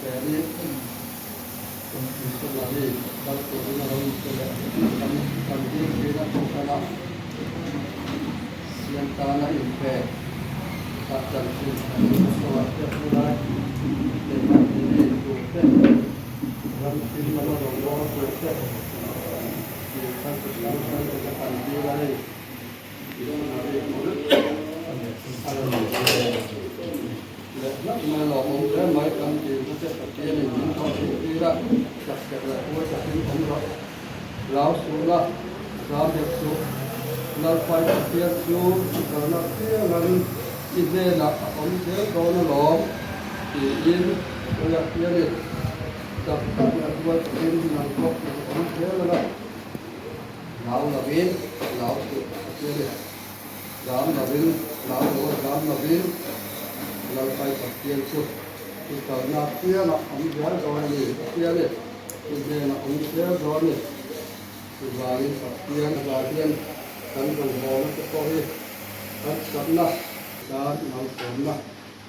Veni Missionary kal turin a lo inpe leh kan kan dil thin a kohhranah siam tana inpe a chanchin kan sawi te hunlai keimah timi tur te ram thil lama rawn lawr tur te tih kha chi hrang hrang te kha kan dil a hei Missionary tur a rawn inpe leh hlauh mai lawmawm hle mai kan dilna te Pathianin min thawh theih tir a chak tek leh huai takin awm rawh. Lau suhna zam hek suh. Lalpai Pathian chu i kalna piangin i hnenah a awm zel dawn alawm, tiin sawi a hian i chak tak leh huai takin nang pawh i awm zel ang a. Lau lovin lau suh a ti a ni. Zam lovin lau lo a zam lovin Lalpai Pathian chu i kalna piangah awm zel dawn a ni a ti a ni. I hnenah awm zel dawn a ni. Chuvangin Pathian avang hian kan rawngbawlna te pawh hi harsatna tan malsawmna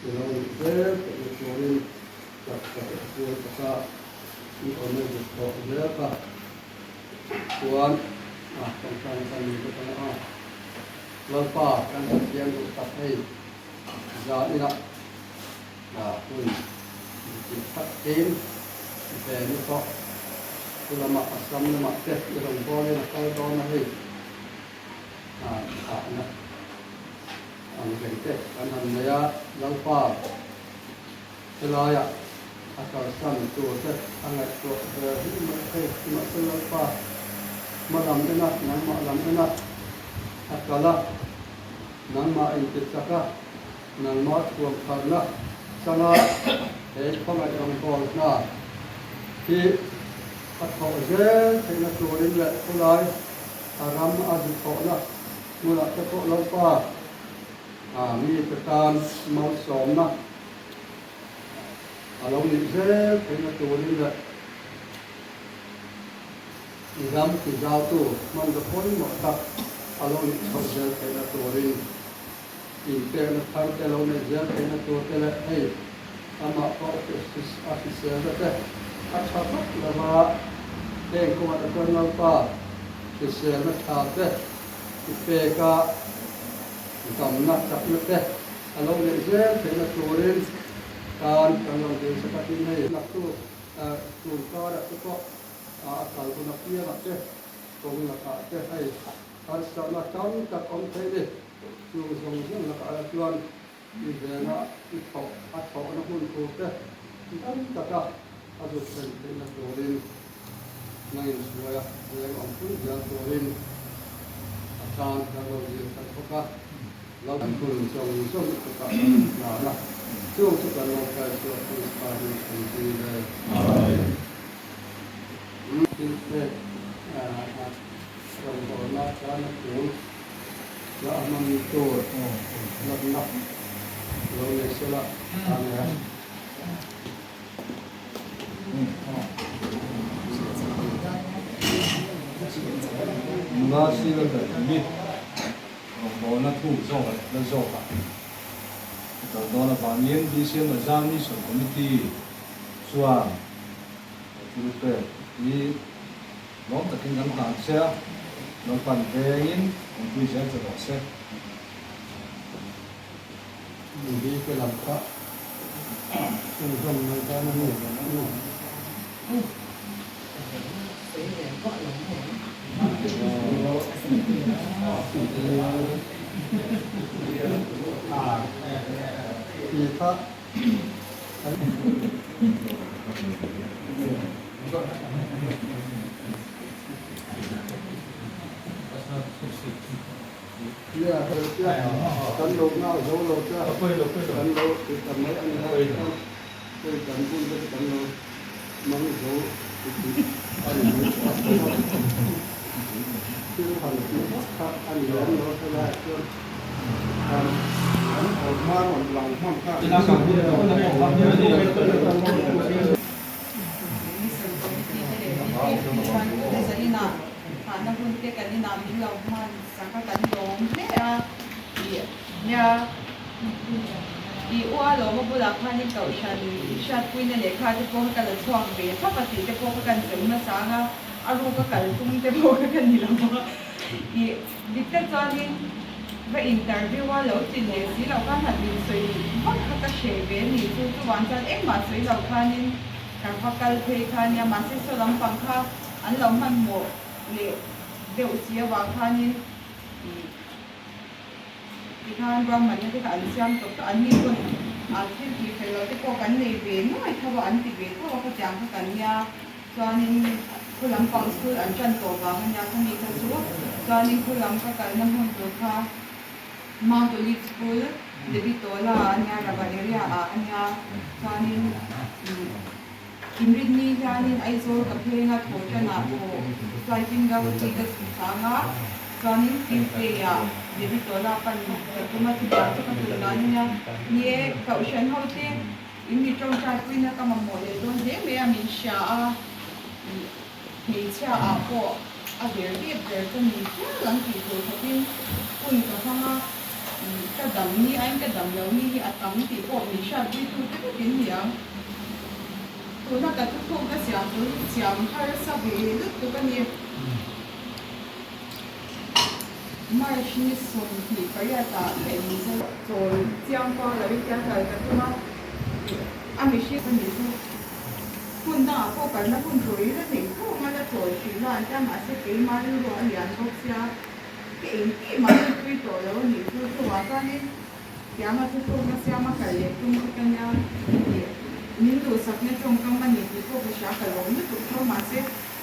i lo nih zel theihna turin chak tak leh huai taka i awm a zuk tawh zel kha. Chuan a tawngtai kan ni bawk ang a, Lalpa kan Pathian duh tak hei zan inah hun dikdik tak tein ve ni tawh chu lamah Assam lamah te i rawn bawlin a kal dawn a hei thahna ang reng te kan han nei a, Lalpa Helaiah a kalsan tur te a ngaihtuah ve hi mai thei. Nimahsela Lalpa hma lam en a, nangmah lam en a, a kal a, nangmah intichak a, nangmah thuam tharna changa he khawngaih rawngbâwl hna hi a thawh zel theihna turin leh khawlai a ram a zu thawhna hmunah te pawh Lalpa mite tan malsawmna A lo nih zel theihna turin leh i ram ti zautu hmanraw pawimawh tak a lo nih chhoh zel theihna turin inpekna thar te lo neih zel theihna tur te leh hei amah pawh a hriselna te a tha vak lova heng kawngah te chuan Lalpa hriselna tha te i peka damna chakna te A lo neih zel theihna turin tan kan rawn dil sak a tin hei naktu tun karah te pawh a kal hun apiangah te kawng lakah te hei harsatna tam tak awm thei ni. Chung zawng zawng lakah lah chuan i vena i thawh a thawhna hmun tur te dam taka a zut thlen theihna turin nangin hruaia leng awm pui zel turin a tan kan rawn dil sak bawk a. Kan hun zawng zawng chutah kan inhlan a, chung chu kan lo Isua Krista hi kan zui ve. Thil pek rawngbawlna atana tul la a hman tur lakna lo nei sela a ni a. Nula sila ber hi. Rawngbawlna thuk zawk leh la zawkah i kal dawn avangin BCM Azam Mission Committee chuan he thil pek hi lawm takin kan hlan che a, Lalpan vengin awmpui zel che rawh se. Nili te lam kha chhunzawm mai dan a ni. Kan lo nghal zo lo che, kan lo ti ta mai a ni a, hei kan hun te chu kan lo mang zo ti tih a ni mai tawh a, thil han tih vak kha a ni lem lo helaiah chuan kan awm hma rawn lang hman kha. Hahna hun te kan inah min lo hman sak a, kan lawm hle a tih nia. Tih u a lawm a bulah khanin kohhran Hriatpuina lehkha te pawh kha ka la chhuak ve thlap a tih te pawh kha kan sawi hmasa ang a, a ruka kal tum te pawh kha ka ni lo a. Ih, dik tak chuanin va interview a lo ti leh si loh khan han insawi vak kha ka hreh ve a ni chu. Chuvang chuan engmah sawi loh khanin ka va kal phei kha nia, mahse saw lampang kha an lo hmanhmawh leh deuh si avang khanin ih, Tikhan ruahmanna te kha an siam tawp tawh, anni pawn a thil tih fel loh te pawh kan nei ve nuai tho a, an ti ve tho a khatiang kha kan nia. Chuanin khu lampang school an tan tawh vang a nia khami kha chu. Chuanin khu lam ka kalna hmun tur kha Mount Olive School, Debitola ah a nia, Rava area ah a nia. Chuanin Inrinni hianin Aizawl ka phenga thaw tanah thaw flight-in Gauhati ka chhun chang a, chuanin Tuesday-ah Debitola pan ka tum a, chutiang chu ka tum dan a nia. Ni e, Kohhran hote in mi tawngtai puina ka mamawh leh dawn hle mai a, min hria a, hmeichhia ah pawh a ber dep ber ka ni hial ang tih tur khawpin hun ka hmang a, ka dam ni aiin ka dam lo ni hi a tam tih pawh min hriatpuitu te vek in ni ang. Tuna ka thuthlukna siam tur hi siam harsa ve lutuk a ni. March ni 28 ah ka inzawh chawl chiang kuang lo in tia kal ka tum a, a mihring ka nih chu. Hun dangah pawh kalna hun tur in a nei tho ang a, la chawl hrih la an tia mahse keimah rilru a lian bawk sia ka engtih mah hi tui tawh lo a nih chu chuvang chuanin tianga thuthlukna siama kal leh tum chu ka nia tih min duhsakna tawngkam a ni tih pawh ka hria ka lawm lutuk tho mahse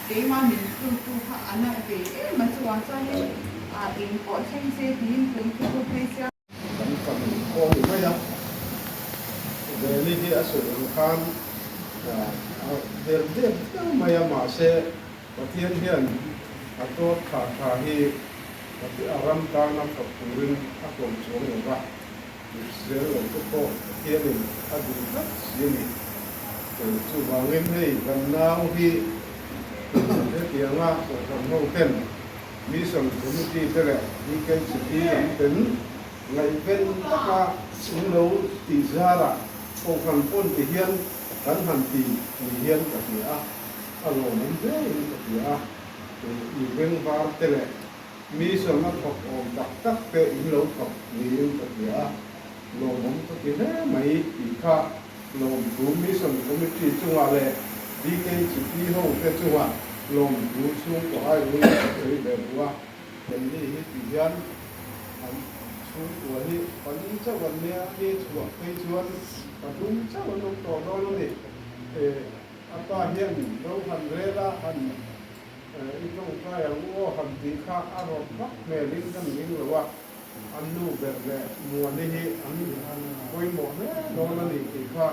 keimah min hruitu kha a na ve em a chuvang chuanin ah eng pawh thleng se tiin tun thuthlukna i siam Kan fam khawm ni mai a, Veli hi a sawi ang khan a her dep viau mai a, mahse Pathian hian a tawt tha tha hi a ram tana thawk turin a ko chuang lo va, mihrisel lo te pawh Pathianin a duh tlat si a ni. Chuvangin hei kan nau hi hetianga kohhran ho ten Mission Committee te leh DKCP lam ten ngaihven taka in lo tih zarah Kohhran pawn ti hian kan han ti ni hian ka hria a, a lawmawm hle in ka hria a, i bengvar te leh Mission a thawk awm tak tak te in lo thawk niin ka hria a, lawmawm ka ti hle mai tih kha Lawmthu Mission Committee chungah leh DKCP ho te chungah lawmthu chhungkaw aiawhin ka sawi ve duh a, Kenny hi ti hian an chhungkua hi pali chauh an nia, ni chhuah phei chuan pathum chauh an awm tawh dawn a ni. A pa hian ro han rel a, han i tawngtai ang u aw han tih kha a rawt vak hmelin kan ring lo a. An nu ber leh Muani hi an pawimawh hle dawn a ni tih kha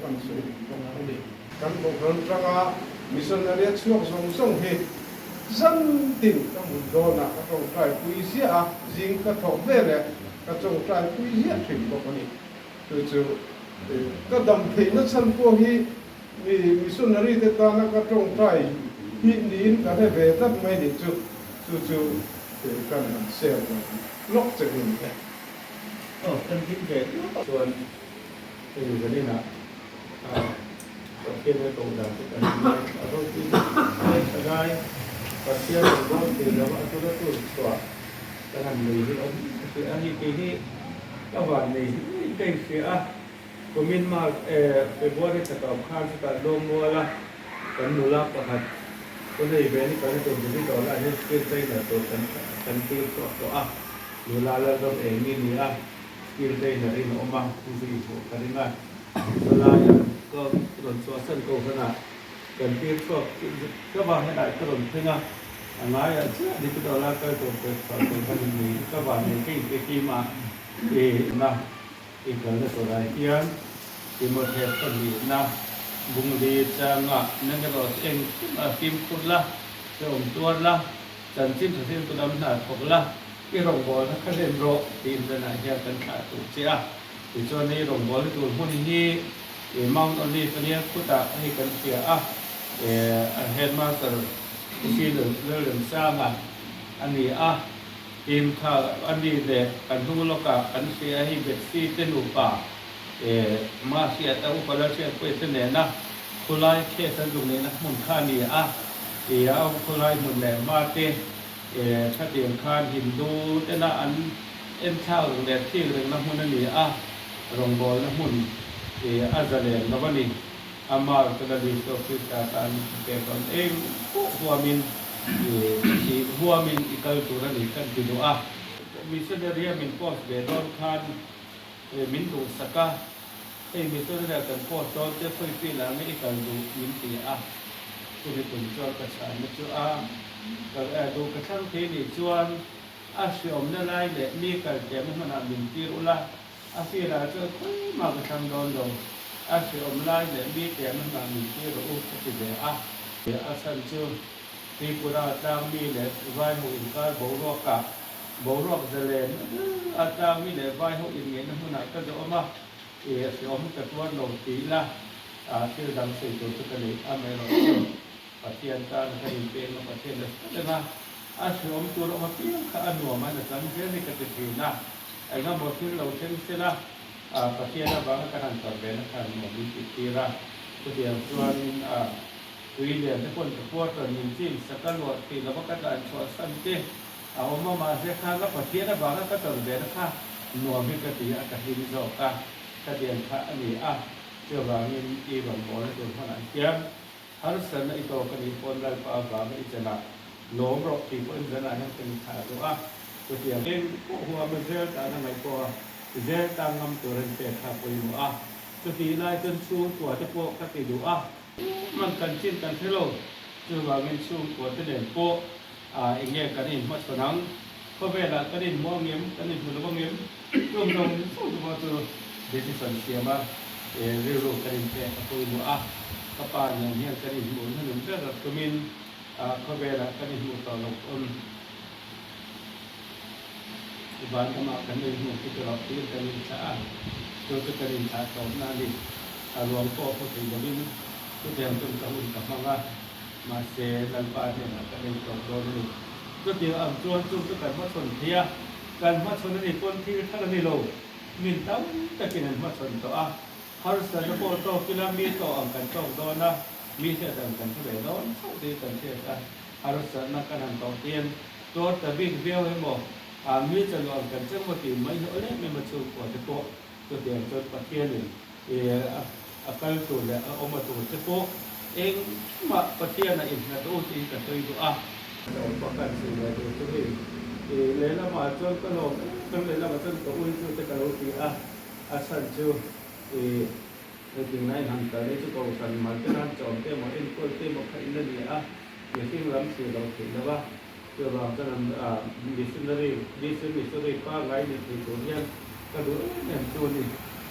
kan sawi bawk a ni. Kan kohhran atanga missionary a chhuak zawng zawng hi zan tin ka mut dawnah ka tawngtai pui ziah a, zing ka thawk ve leh ka tawngtai pui ziah thin bawk a ni. Chu chu ka dam theihna chhan pawh hi mi missionary te tana ka tawngtai hi niin ka hre ve tlat mai ni chu. Chu chu kan han share lo lawk che hun e. Aw kan hlim ve tawp a. Chuan hei zaninah Pathian a koh dan te kan hmu a ropui deuh mai thalai Pathian rawn rawn thei lo a tura tur chhuah kan han nei hi awm ka hria a ni kei hi ka van nei hi ka inhria a kumin March February thla tawp khan chutah Lawngmual a kan nula pakhat Tunei ve ni kan tur David Ola hian skill trainer tur kan kan tir chhuak tawh a, nula Lalram eng i ni a, skill trainer in a awm a, chu chu i hmuh ka ring a, chulaiah ka rawn chhuahsan ko hran a, kan tir chhuak ka vang hetah ka rawn thleng a, a ngaiah chiah David Ola kal tur pek chhuah tur ka ni nei ka van nei ka inpe kim a, i na. I kalna turah hian Timothea pahnihna bungli changa nang erawh chu engkim a fimkhur la, hrehawm tuar la, chanchin tha hriltu lam hna thawk la, i rawngbawlna kha hlen rawh tiin zanah hian kan thlah tur che a. Tichuan i rawngbawlna tur hmun hi Mount Olive ania khutah hei kan hria a, a headmaster Pu Lalremsanga a ni a. Tin, kha a ni leh kan hnung lawkah kan hria hi Betsy te nupa Ma hriat a upa Lalhriatpuia te nena khulai case an zuk neihna hmun kha a ni a, a khulai hmun leh hma te khatiang khan Hindu tena an enthlak reng leh thik rengna hmun a ni a, rawngbawlna hmun a zalen lo a ni. Amar chu Lal Isua Krista tan i pek dawn eng pawh huamin i huamin i kal tur a ni kan ti duh a. Missionary a min post ve dawn khan min duhsak a, hei missionary a kan post dawn che khawi field ah nge i kal duh min ti a, chumi tum chuan ka chhanna chu a kal duh ka thlang thei nih chuan a hriawmna lai leh mi kal tlemna hmunah min tir ula, A field ah chuan khawi mah ka thlang dawn lo, a hreawm lai leh mi tlemna hmunah min tir rawh u ka ti ve a. A chhan chu Tripura tlang mi leh vai ho inkar boruak ah boruak zalen a tlang mi leh vai ho inngeihna hmunah ka zawh awm a, i a hreawm ka tuar lo ti ila thil dang sawi tur chu ka nei amaherawh chu Pathian tan ka inpeng a, Pathian la hre reng a, a hreawm tur awm apiang kha a nuam a, na chang zel hi ka ti thin a, engemaw thil lo thleng se la, Pathian avanga ka han tar ve na khan nuam min tih tir a, chutiang chuanin tui lian te pawn ka quarter min chin sak a luah thei lova ka tlan chhuah san te a awm a, mahse khan a Pathian avanga ka tar ve na kha nuam hi ka ti a, ka hlim zawk a, khatiang kha a ni a, chuvangin i rawn bawlna tur hmanah hian Harsatna i tawk a nih pawn Lalpa avanga i chanah lawm rawh tih pawhin zanah hian kan inthlah duh a, chutiang eng pawh huama zel tan a ngaih pawh a zel tan ngam tur an pek kha a pawimawh a, chutih lai chuan chhungkua te pawh ka ti duh a. Man kan chin kan hre lo, chuvangin chhungkua te nen pawh eng nge kan inhmachhawn ang, khawvelah kan inhmu ang em, kan inhmu lo ang em, chung zawng zawng te pawh chu decision siam a rilru kan inpek a pawimawh a, ka pa nen hian kan inhmuh hnunun ber a tumin khawvelah kan inhmuh tawh lo pawn van lamah kan inhmuh chu erawh tir kan inthlah a, chu chu kan inthlah tawpna a ni. A ruang pawh hmu thei lovin chutiang chuan ka hun ka hmang a. Mahse, Lalpa hnenah kan ei tawp dawn a ni. Chutiang ang chuan chung chu kan hmachhawn thei a, kan hmachhawn a nih pawn thil thar a ni lo. Min tam takin an hmachhawn tawh a, harsatna pawh tawk ila mi tawh ang kan tawk dawn a, mi hriat ang kan hre ve dawn chauh tih kan hriat a, harsatna kan han tawh hian tuar ta bik viau emaw, mi chaluh ang kan cheng maw tih mai hi awlem em a chhungkua te pawh chutiang chuan Pathianin A kal tur leh a awm a tur te pawh engmah Pathian a innghat u tiin ka sawi duh a. Ka awm pakhat si leh tur chu hei i lehlamah chuan ka lawm em em lehlamah chuan ka ui chu te ka lo ti a, a chhan chu i hetiang in han kal hi chu kohhran mal te nan chawm te emaw enkawl te emaw kha in a ni a, mihring lam thlir lo theih lo a, chuvang chuan an missionary, missionary pangngai ni thei tur hian Ka duh em em chu a ni.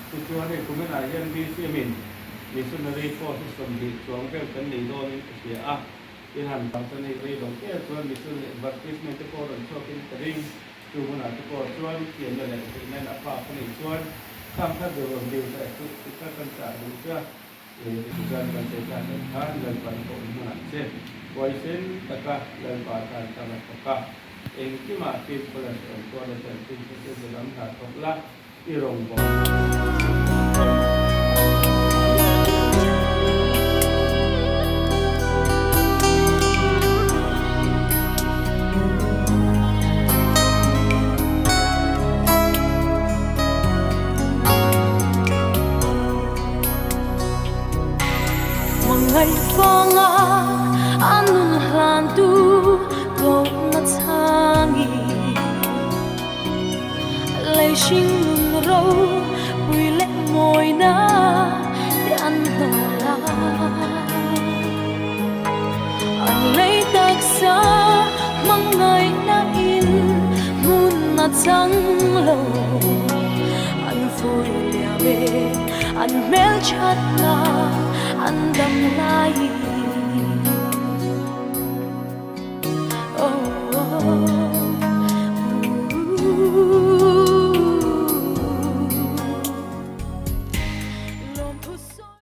Tichuan hei kuminah hian BCM in Missionary Force hi 20 chuang vel kan nei dawnin ka hria a, in han bang chuan hei rei lo te chuan Missionary Advertisement te pawh rawn chhuakin ka ring. Chu hunah te pawh chuan thiamna leh theihna in a phak a nih chuan khang kha dur rawn dil ta suh tih kha kan chah duh che a. Tichuan kan sawi tlak loh khan Lalpa i pawh hmunah che huaisen taka Lalpa tan tang a thawk a, engkimah fimkhur a hreawm tuar a chanchin kha chu zalam hna thawk la, i rawngbawlna. Mangaihvanga a nun hlantu kohna chhangi lei hring nun ro pui leh mawina te an hnawl a, an lei taksa hmangaihna in hmun a chang lo, an vui liam e. An hmelthatna an dam laiin.